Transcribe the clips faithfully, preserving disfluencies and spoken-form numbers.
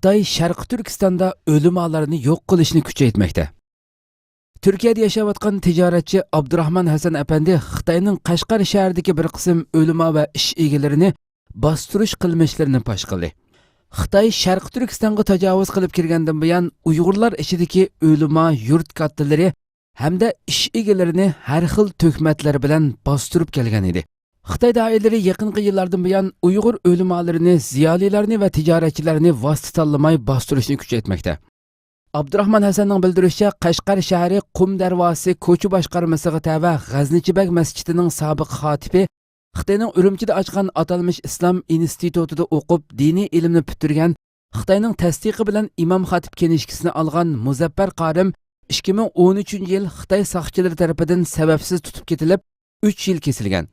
خىتاي شەرقىي تۈركىستاندا ئۆلىمالارنى يوق قىلىشنى كۈچەيتمەكتە. تۈركىيەدە ياشاۋاتقان تىجارەتچى ئابدۇراخمان ھەسەن ئەپەندى خىتاينىڭ قەشقەر شەھىرىدىكى بىر قىسىم ئۆلىما ۋە ئىش ئىگىلىرىنى باستۇرۇش قىلمىشلىرىنى پاش قىلدى. خىتاي شەرقىي تۈركىستانغا تاجاۋۇز قىلىپ كىرگەندىن بۇيان، ئۇيغۇرلار ئىچىدىكى ئۆلىما، يۇرت كاتتىلىرى ھەمدە ئىش ئىگىلىرىنى ھەر خىل تۆھمەتلەر بىلەن باستۇرۇپ كەلگەن ئىدى. خىتاي دائىرىلىرى يېقىنقى يىللاردىن بۇيان ئۇيغۇر ئۆلىمالىرىنى، زىيالىيلارنى ۋە تىجارەتچىلەرنى ۋاسىتە تاللىماي باستۇرۇشنى كۈچەيتمەكتە. ئابدۇراخمان ھەسەننىڭ بىلدۈرۈشىچە، قەشقەر شەھىرى قۇم دەرۋازىسى كوچا باشقارمىسىغا تەۋە غەزنىچىبەگ مەسچىتىنىڭ سابىق خاتىپى، خىتاينىڭ ئۈرۈمچىدە ئاچقان ئاتالمىش ئىسلام ئىنستىتۇتىدا ئوقۇپ، دىنىي ئىلىمنى پۈتتۈرگەن، خىتاينىڭ تەستىقى بىلەن ئىمام خاتىپ كىنىشكىسىنى ئالغان مۇزەپپەر قارىم ئىككى مىڭ ئون ئۈچىنچى يىل خىتاي ساقچىلىرى تەرىپىدىن سەۋەبسىز تۇتۇپ كېتىلىپ، ئۈچ يىل كېسىلگەن.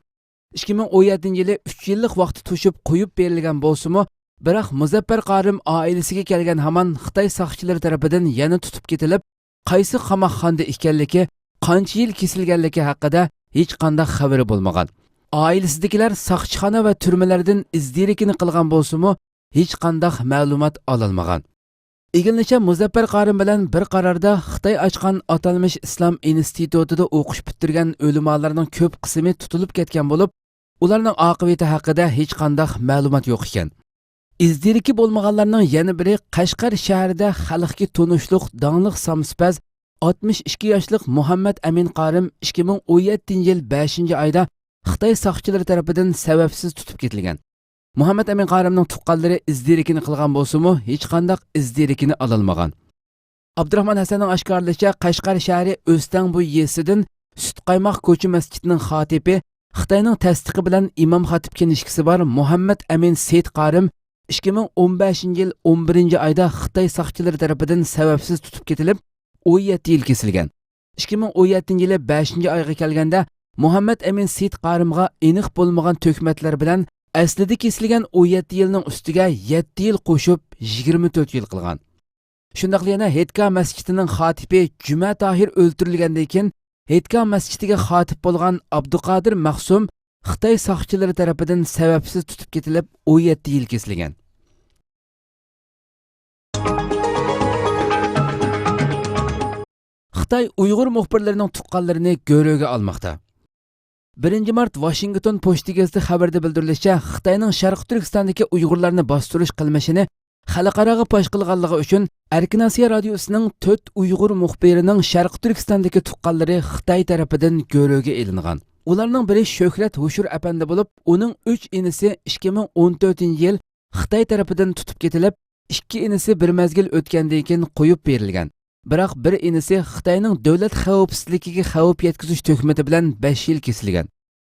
ئىككى مىڭ ئون يەتتىنچى يىلى ئۈچ يىللىق ۋاقتى توشۇپ قويۇپ بېرىلگەن بولسىمۇ، بىراق مۇزەپپەر قارىم ئائىلىسىگە كەلگەن ھامان خىتاي ساقچىلىرى تەرىپىدىن يەنە تۇتۇپ كېتىلىپ، قايسى قاماقخانىدا ئىكەنلىكى، قانچە يىل كېسىلگەنلىكى ھەققىدە ھېچقانداق خەۋىرى بولمىغان. ئائىلىسىدىكىلەر ساقچىخانا ۋە تۈرمىلەردىن ئىز دېرىكىنى قىلغان بولسىمۇ، ھېچقانداق مەلۇمات ئالالمىغان. ئىگىلىنىشىچە، مۇزەپپەر قارىم بىلەن بىر قاراردا خىتاي ئاچقان ئاتالمىش ئىسلام ئىنستىتۇتىدا ئوقۇش پۈتتۈرگەن ئۆلىمالارنىڭ كۆپ قىسمى تۇتۇلۇپ كەتكەن بولۇپ، ئۇلارنىڭ ئاقىۋىتى ھەققىدە ھېچقانداق مەلۇمات يوق ئىكەن. ئىز دېرىكى بولمىغانلارنىڭ يەنە بىرى قەشقەر شەھىرىدە خەلقكە تونۇشلۇق داڭلىق سامسىپەز ئاتمىش ئىككى ياشلىق مۇھەممەد ئەمىن قارىم ئىككى مىڭ ئون يەتتىنچى يىل بەشىنچى ئايدا خىتاي ساقچىلىرى تەرىپىدىن سەۋەبسىز تۇتۇپ كېتىلگەن. مۇھەممەد ئەمىن قارىمنىڭ تۇغقانلىرى ئىز دېرىكىنى قىلغان بولسىمۇ، ھېچقانداق ئىز دېرىكىنى ئالالمىغان. ئابدۇراخمان ھەسەننىڭ ئاشكارىلىشىچە، قەشقەر شەھىرى ئۆستەڭ بويى يېزىسىدىن سۈت قايماق كوچا مەسچىتىنىڭ خاتىپى، خىتاينىڭ تەستىقى بىلەن ئىمام خاتىپ كىنىشكىسى بار مۇھەممەد ئەمىن سېيىت قارىم ئىككى مىڭ ئون بەشىنچى يىل ئون بىرىنچى ئايدا خىتاي ساقچىلىرى تەرىپىدىن سەۋەبسىز تۇتۇپ كېتىلىپ، ئون يەتتە يىل كېسىلگەن. ئىككى مىڭ ئون يەتتىنچى يىلى بەشىنچى ئايغا كەلگەندە، مۇھەممەد ئەمىن سېيىت قارىمغا ئېنىق بولمىغان تۆھمەتلەر بىلەن ئەسلىدە كېسىلگەن ئون يەتتە يىلنىڭ ئۈستىگە يەتتە يىل قوشۇپ، يىگىرمە تۆت يىل قىلغان. شۇنداقلا يەنە ھېيتگاھ مەسچىتىنىڭ خاتىپى جۈمە تاھىر ئۆلتۈرۈلگەندىن كېيىن، ھېيتگاھ مەسچىتىگە خاتىپ بولغان ئابدۇقادىر مەخسۇم خىتاي ساقچىلىرى تەرىپىدىن سەۋەبسىز تۇتۇپ كېتىلىپ، ئون يەتتە يىل كېسىلگەن. خىتاي ئۇيغۇر مۇخبىرلىرىنىڭ تۇغقانلىرىنى گۆرۈگە ئالماقتا. بىرىنچى مارت ۋاشىنگتون پوچتا گېزىتى خەۋىرىدە بىلدۈرۈلۈشىچە، خىتاينىڭ شەرقىي تۈركىستاندىكى ئۇيغۇرلارنى باستۇرۇش قىلمىشىنى خەلقئاراغا پاش قىلغانلىقى ئۈچۈن، ئەركىن ئاسىيا رادىيوسىنىڭ تۆت ئۇيغۇر مۇخبىرىنىڭ شەرقىي تۈركىستاندىكى تۇغقانلىرى خىتاي تەرىپىدىن گۆرۈگە ئېلىنغان. ئۇلارنىڭ بىرى شۆھرەت ھوشۇر ئەپەندى بولۇپ، ئۇنىڭ ئۈچ ئىنىسى ئىككى مىڭ ئون تۆتىنچى يىل خىتاي تەرىپىدىن تۇتۇپ كېتىلىپ، ئىككى ئىنىسى بىر مەزگىل ئۆتكەندىن كېيىن قويۇپ بېرىلگەن. بىراق بىر ئىنىسى خىتاينىڭ دۆلەت خەۋپسىزلىكىگە خەۋپ يەتكۈزۈش تۆھمىتى بىلەن بەش يىل كېسىلگەن.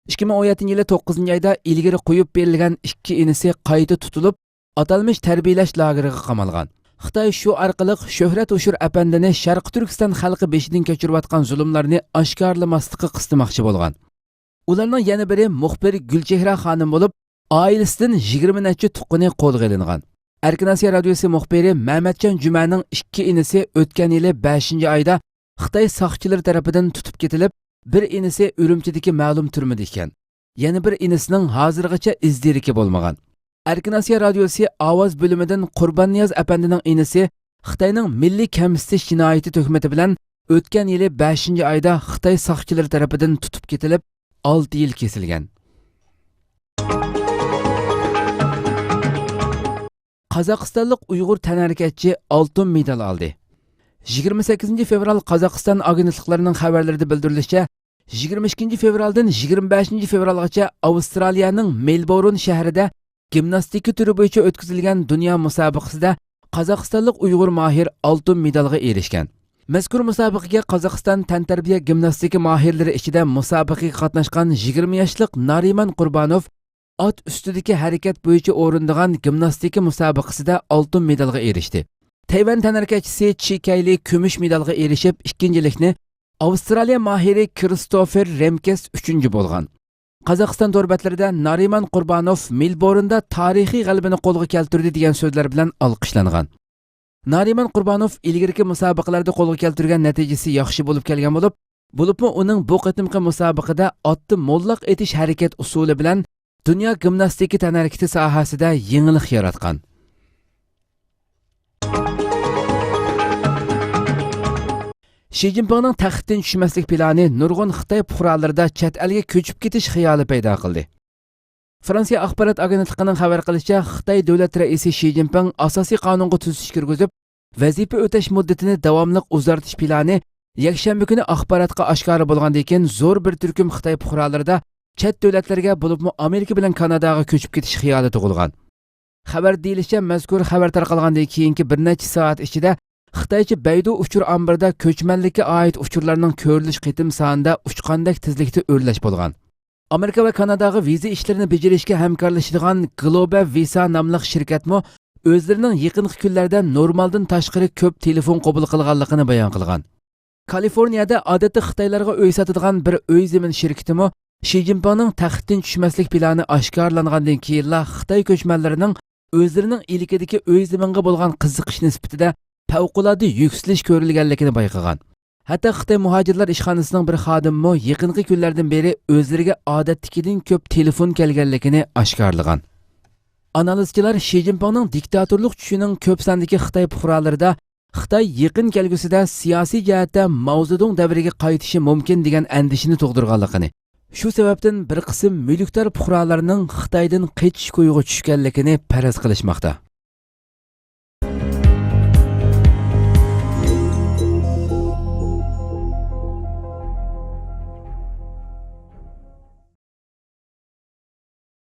ئىككى مىڭ ئون يەتتىنچى يىلى توققۇزىنچى ئايدا ئىلگىرى قويۇپ بېرىلگەن ئىككى ئىنىسى قايتا تۇتۇلۇپ، ئاتالمىش تەربىيەلەش لاگېرىغا قامالغان. خىتاي شۇ ئارقىلىق شۆھرەت ھوشۇر ئەپەندىنى شەرقىي تۈركىستان خەلقى بېشىدىن كەچۈرۈۋاتقان زۇلۇملارنى ئاشكارىلىماسلىققا قىستىماقچى بولغان. ئۇلارنىڭ يەنە بىرى مۇخبىر گۈلچېھرە خانىم بولۇپ، ئائىلىسىدىن يىگىرمە نەچچە تۇغقىنى قولغا ئېلىنغان. ئەركىن ئاسىيا رادىيوسى مۇخبىرى مەمەتجان جۈمەنىڭ ئىككى ئىنىسى ئۆتكەن يىلى بەشىنچى ئايدا خىتاي ساقچىلىرى تەرىپىدىن تۇتۇپ كېتىلىپ، بىر ئىنىسى ئۈرۈمچىدىكى مەلۇم تۈرمىدە ئىكەن. يەنە بىر ئىنىسىنىڭ ھازىرغىچە ئىز دېرىكى بولمىغان. ئەركىن ئاسىيا رادىيوسى ئاۋاز بۆلۈمىدىن قۇرباننىياز ئەپەندىنىڭ ئىنىسى خىتاينىڭ مىللىي كەمسىتىش جىنايىتى تۆھمىتى بىلەن ئۆتكەن يىلى بەشىنچى ئايدا خىتاي ساقچىلىرى تەرىپىدىن تۇتۇپ كېتىلىپ، ئالتە يىل كېسىلگەن. قازاقىستانلىق ئۇيغۇر تەنھەرىكەتچى ئالتۇن مېدال ئالدى. يىگىرمە سەككىزىنچى فېۋرال قازاقىستان ئاگېنتلىقلىرىنىڭ خەۋەرلىرىدە بىلدۈرۈلۈشىچە، يىگىرمە ئىككىنچى فېۋرالدىن يىگىرمە بەشىنچى فېۋرالغىچە ئاۋسترالىيەنىڭ مېلبورن شەھىرىدە گىمناستىكا تۈرى بويىچە ئۆتكۈزۈلگەن دۇنيا مۇسابىقىسىدە قازاقىستانلىق ئۇيغۇر ماھىر ئالتۇن مېدالغا ئېرىشكەن. مەزكۇر مۇسابىقىگە قازاقىستان تەنتەربىيە گىمناستىكا ماھىرلىرى ئىچىدە مۇسابىقىگە قاتناشقان يىگىرمە ياشلىق نارىمان قۇربانوف ئات ئۈستىدىكى ھەرىكەت بويىچە ئورۇندىغان گىمناستىكا مۇسابىقىسىدە ئالتۇن مېدالغا ئېرىشتى. تەيۋەن تەنھەرىكەتچىسى چى كەيلى كۈمۈش مېدالغا ئېرىشىپ، ئىككىنچىلىكنى، ئاۋسترالىيە ماھىرى كرىستوفېر رېمكېس ئۈچىنچى بولغان. قازاقىستان تور بەتلىرىدە نارىمان قۇربانوف مېلبورندا تارىخىي غەلىبىنى قولغا كەلتۈردى دېگەن سۆزلەر بىلەن ئالقىشلانغان. نارىمان قۇربانوف ئىلگىرىكى مۇسابىقىلەردە قولغا كەلتۈرگەن نەتىجىسى ياخشى بولۇپ كەلگەن بولۇپ، بولۇپمۇ ئۇنىڭ بۇ قېتىمقى مۇسابىقىدە ئاتتا موللاق ئېتىش ھەرىكەت ئۇسۇلى بىلەن دۇنيا گىمناستىكا تەنھەرىكىتى ساھەسىدە يېڭىلىق ياراتقان. شى جىنپىڭنىڭ تەختتىن چۈشمەسلىك پىلانى نۇرغۇن خىتاي پۇقرالىرىدا چەت ئەلگە كۆچۈپ كېتىش خىيالى پەيدا قىلدى. فرانسىيە ئاخبارات ئاگېنتلىقىنىڭ خەۋەر قىلىشىچە، خىتاي دۆلەت رەئىسى شى جىنپىڭ ئاساسىي قانۇنغا تۈزىتىش كىرگۈزۈپ، ۋەزىپە ئۆتەش مۇددىتىنى داۋاملىق ئۇزارتىش پىلانى يەكشەنبە كۈنى ئاخباراتقا ئاشكارا بولغاندىن كېيىن، زور بىر تۈركۈم خىتاي پۇقرالىرىدا چەت دۆلەتلەرگە، بولۇپمۇ ئامېرىكا بىلەن كاناداغا كۆچۈپ كېتىش خىيالى تۇغۇلغان. خەۋەر دېيىلىشىچە، مەزكۇر خەۋەر تارقالغاندىن كېيىنكى بىر نەچچە سائەت ئىچىدە خىتايچە بەيدۇ ئۇچۇر ئامبىرىدا كۆچمەنلىككە ئائىت ئۇچۇرلارنىڭ كۆرۈلۈش قېتىم سانىدا ئۇچقاندەك تېزلىكتە ئۆرلەش بولغان. ئامېرىكا ۋە كاناداغا ۋىزا ئىشلىرىنى بېجىرىشكە ھەمكارلىشىدىغان گلوبال ۋىسا ناملىق شىركەتمۇ ئۆزلىرىنىڭ يېقىنقى كۈنلەردە نورمالدىن تاشقىرى كۆپ تېلېفون قوبۇل قىلغانلىقىنى بايان قىلغان. كالىفورنىيەدە ئادەتتە خىتايلارغا ئۆي ساتىدىغان بىر ئۆي زېمىن شىركىتىمۇ شى جىنپىڭنىڭ تەختتىن چۈشمەسلىك پىلانى ئاشكارىلانغاندىن كېيىنلا خىتاي كۆچمەنلىرىنىڭ ئۆزلىرىنىڭ ئىلكىدىكى ئۆي زېمىنغا بولغان قىزىقىش نىسبىتىدە پەۋقۇلئاددە يۈكسىلىش كۆرۈلگەنلىكىنى بايقىغان. ھەتتا خىتاي مۇھاجىرلار ئىشخانىسىنىڭ بىر خادىمىمۇ يېقىنقى كۈنلەردىن بېرى ئۆزلىرىگە ئادەتتىكىدىن كۆپ تېلېفون كەلگەنلىكىنى ئاشكارىلىغان. ئانالىزچىلار شى جىنپىڭنىڭ دىكتاتورلۇق چۈشىنىڭ كۆپ ساندىكى خىتاي پۇقرالىرىدا خىتاي يېقىن كەلگۈسىدە سىياسىي جەھەتتە ماۋزېدۇڭ دەۋرىگە قايتىشى مۇمكىن دېگەن ئەندىشىنى تۇغدۇرغانلىقىنى، شۇ سەۋەبتىن بىر قىسىم مۈلۈكدار پۇقرالارنىڭ خىتايدىن قېچىش كويىغا چۈشكەنلىكىنى پەرەز قىلىشماقتا.